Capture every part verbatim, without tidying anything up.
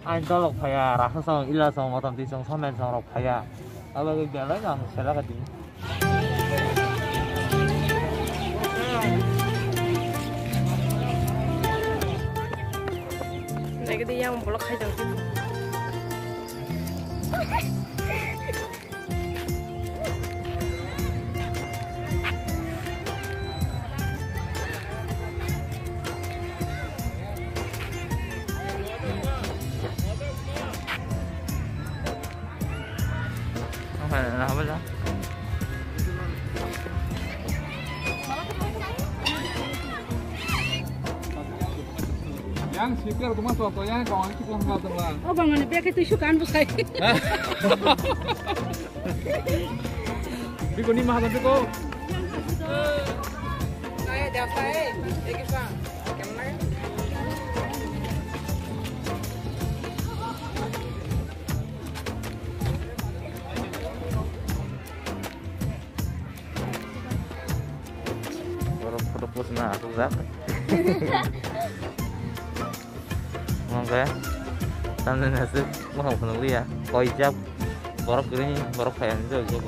Ain tolok phaiya, rasa song, ila song, motom twi song, somen song rok phaiya. Abo belai no ang selaka di. Naikhe yang bolok khai jang. Yang speaker cuma suatu yang kawan kita nggak teman. Oh, bangun dia itu suka anu saya. Biko ni mahal biko. Borok photo post na asuk jak. Oke. Tamni nasik mohang phunuk liya. Koi jak. Borok kiri borok kaya ni jok jok.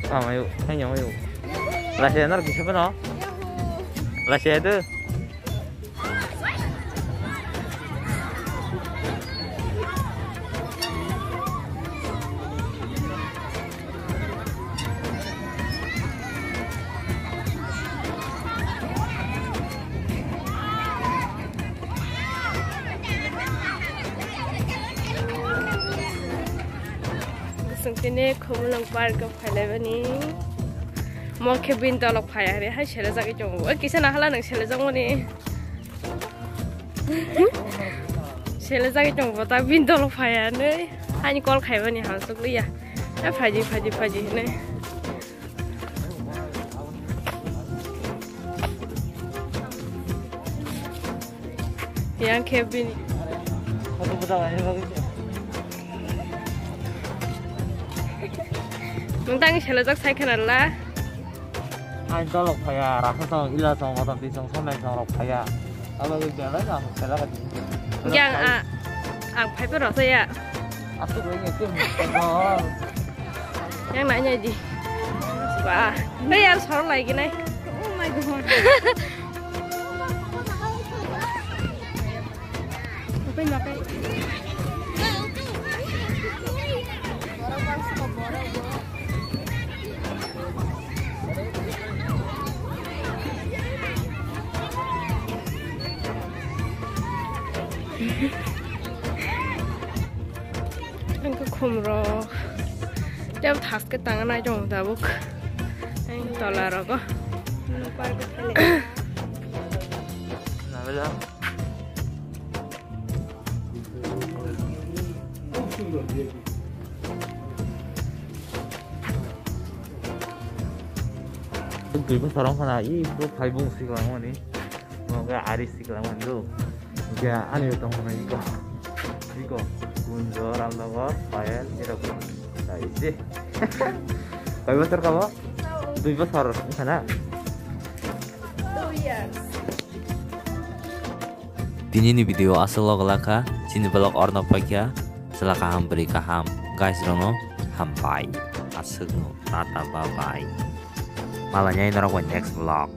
Amayo, hanya mayo. Lasi anar bisa pano. Lasi itu. Sungtini Khumulwng Park o phailaibani. Mo khe bini dolok phaiya re hai selejagwi tongo. Oi, kisa nahala nang selejakmani. Selejagwi tongo ta bini dolok phaiya nai. Ani call khaibani hamsuk liya. Ai phaji, phaji, phaji hinwi. Yang khe bini. Nung tang selejak sai khana la. Ain tolok phaiya, rasa song, ila song, motom twi song, somen song rok phaiya. Abo belai no ang selaka di. Yang a, ang phaipa rasa ya. Asuk lagi itu. Yang nanya di. Wah, ini yang sorong lagi nih. Oh my God. Ang khum rok. Tei thaske tang nai jong tabuk. Ang tola rogo. Nabela. Twi bwsarok khana i bw phaibung siklang mani. Mo khe ari siklang mani do. Khe ani tong khana iko. Iko Kunjo, Ramnagar, Payal, nirok. Isi. Koi bosor kabo? Dui bosor khana. Two years. Tini ni video aswk o gwlak kha, chini vlog orno paikha, chwla kaham, bwrwi kaham, guys rokno hambai, aswkno, tata, bye bye, malai nai norok bai next vlog.